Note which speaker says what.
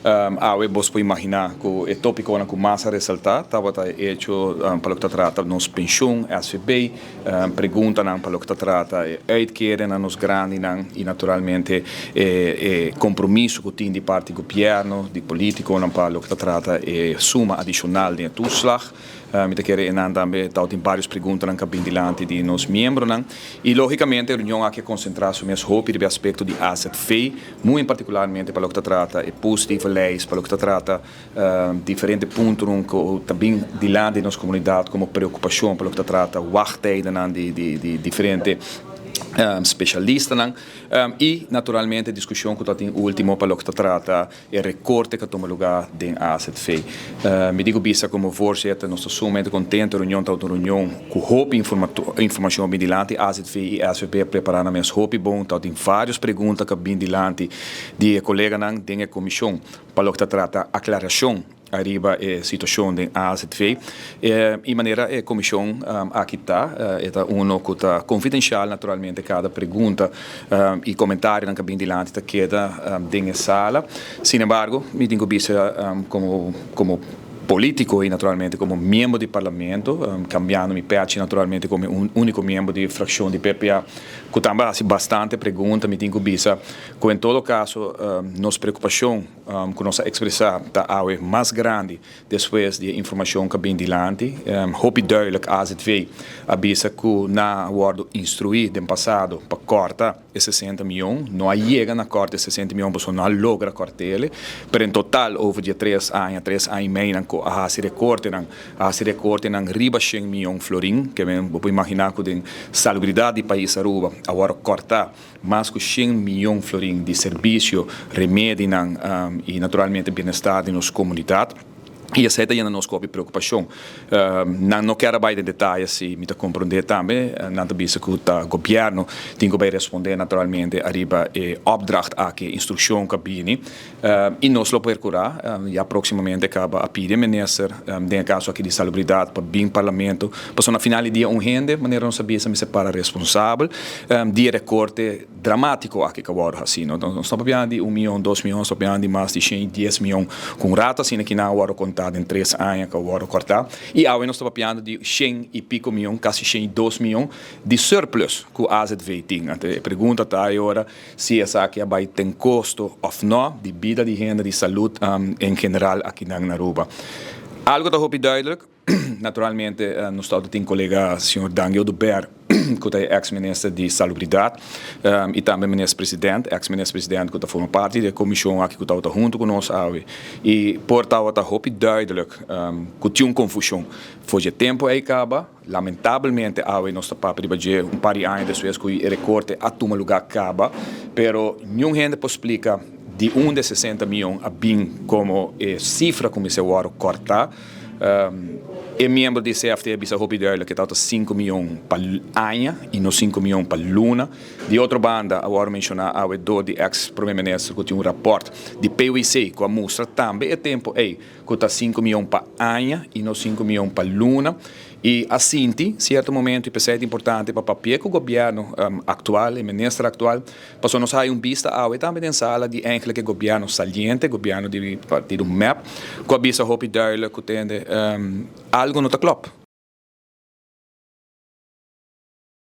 Speaker 1: Awe bo por imagina cu e topico cu mas a resalta tabata e hecho pa loke ta trata nos pensioen, SVB, pregunta pa loke ta trata uitkering na nos grandinan y naturalmente e compromiso cu tin di parti di gobierno, di politico pa loke ta trata e suma adicional di toeslag. Mi ta kere einan tambe tin varios pregunta cu a bin dilanti di nos miembronan y logicamente e reunion aki a concentra su mes hopi riba aspecto di AZV, muy particularmente pa loke ta trata e positieve lijst, pa loke ta trata diferente punto cu ta bin dilanti di nos comunidad como preocupacion pa loke ta trata wachttijden di diferente specialistanan y naturalmente discusion cu tin ultimo pa loke ta trata e recorte cu a tuma luga den AZV. Mi tin cu bisa, como voorzitter, nos ta sumamente contento. E reunion ta un reunion cu hopi informacion bin dilanti. AZV y SVB prepara nan mes hopi bon, tin varios pregunta cu bin dilanti di coleganan den comision pa loke ta trata aclaracion ariba e situacion di AZV. E manera e comision aki ta, e uno cu ta confidencial. Naturalmente cada pregunta y comentario cu bin dilanti ta keda den sala. Sin embargo, mi tin cu bisa como politico y naturalmente como miembro di parlamento, cambiando mi pet naturalmente como un unico miembro di fraccion di PPA, cu tambe a haci bastante pregunta, mi tin cu bisa cu en todo caso nos preocupacion cu nos a expresa ta awe mas grandi despues di informacion cu a bin dilanti. Hopi duidelijk, AZV a bisa cu nan a wordo instrui den pasado pa corta e 60 miyon, no a yega na corta 60 miyon, pasobra no a logra cort'e, pero en total over di 3 aña, 3 aña y mei, nan a haci recorte, nan a haci recorte nan riba 100 miyon florin, cu bo por imagina cu den salubridad di pais Aruba, awor corta mas cu 100 miyon florin di servicio, remedi nan, y naturalmente bienestar di nos comunidad. Y esey ta yena nos cu preocupacion. Nan no kier bay den detaye, si mi ta comprende tambe, nan ta bisa cu ta gobierno tin cu bay responde naturalmente ariba e opdracht aki, instruccion cu a bini. Y nos lo percura, ya proximamente caba a pidi minister, den caso aki di salubridad, pa bin parlamento, pasobra na final di dia un hende, manera nos sa, mester para responsabel di recorte dramatico aki cu awor asina. No, nos ta papiando di 1 miyon, 2 miyon, ta papiando di mas di 110 miyon, cu un rato asina cu nan awor conta den 3 aña cu awor corta. Y awe nos ta papiando di 100 y pico miyon, casi 102 miyon di surplus cu AZV tin. E pregunta ta awor si esaki bay tin costo of no di bida di hende, di salud en general aki na Aruba. Algo ta hopi duidelijk. Naturalmente, nos tin colega señor Dangui Oduber, cu ta ex-minister di Salubridad, y tambe minister-president, ex-minister-president, cu ta forma parti di e comision aki cu ta hunto cu nos awe. Y por ta hopi duidelijk cu tin un confusion. For di e tempo ey caba, lamentablemente awe nos ta papia di un par di aña despues cu e recorte a tuma luga caba, pero ningun hende por splica di unda 60 miyon a bin como cifra cu mester wordo corta. E miembro di CFT a bisa hopi duidelijk cu ta 5 miyon pa aña y no 5 miyon pa luna. Di otro banda, awor menciona awe door di ex-prome minister cu tin un rapport di PwC cu a mustra tambe e tempo ey cu ta 5 miyon pa aña y no 5 miyon pa luna. Y asina, cierto momento, y ta importante pa papia cu e gobierno actual y minister actual, pasobra nos hay un bista awe tambe den sala di eigenlijk e gobierno saliente, gobierno di partido MEP, cu a bisa hopi duidelijk cu tende algo no ta klopt.